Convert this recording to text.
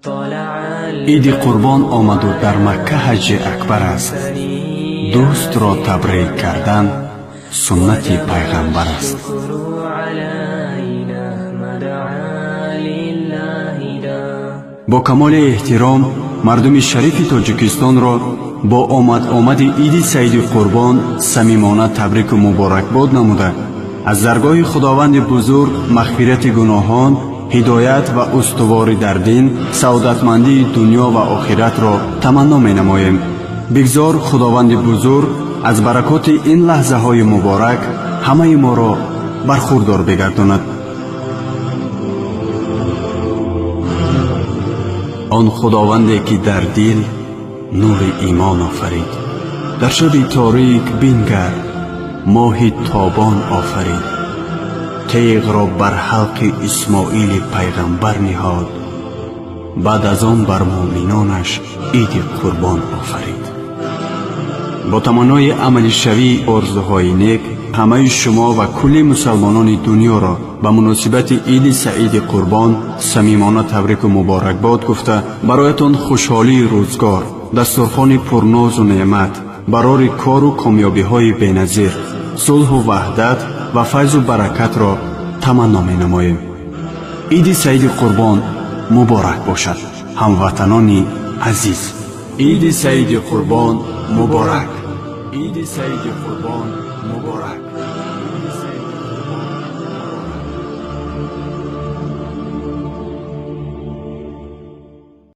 Иди Қурбон омаду дар Макка ҳаҷҷи акбар аст. Дӯстро табрик кардан суннати пайғамбар аст. Бо камоли эҳтиром мардуми шарифи Тоҷикистонро бо омад-омади Иди Саиди Қурбон самимона табрику муборакбод намуда, аз даргоҳи Худованди бузург мағфирати гуноҳон, ҳидоят ва устуворӣ дар дин, саодатмандии дунё ва охиратро таманно менамоем. Бигзор Худованди бузург аз баракоти ин лаҳзаҳои муборак ҳамаи моро бархурдор бигардонад. Он Худованде, ки дар дил нури имон офарид, дар шаби торик бингар, моҳи тобон офарид, теғро бар ҳалқи Исмоили пайғамбар ниҳод, баъд аз он бар муъминонаш Иди Қурбон офарид. Бо таманнои амалишавии орзуҳои нек ҳамаи шумо ва кулли мусалмонони дунёро ба муносибати Иди Саиди Қурбон самимона табрику муборакбод гуфта, бароятон хушҳолии рӯзгор, дастурхони пурнозу неъмат, барори кору комёбиҳои беназир, сулҳу ваҳдат ва файзу баракатро таманно менамоем. Иди Саиди Қурбон муборак бошад, ҳамватанони азиз! Иди Саиди Қурбон муборак! Иди Саиди Қурбон муборак!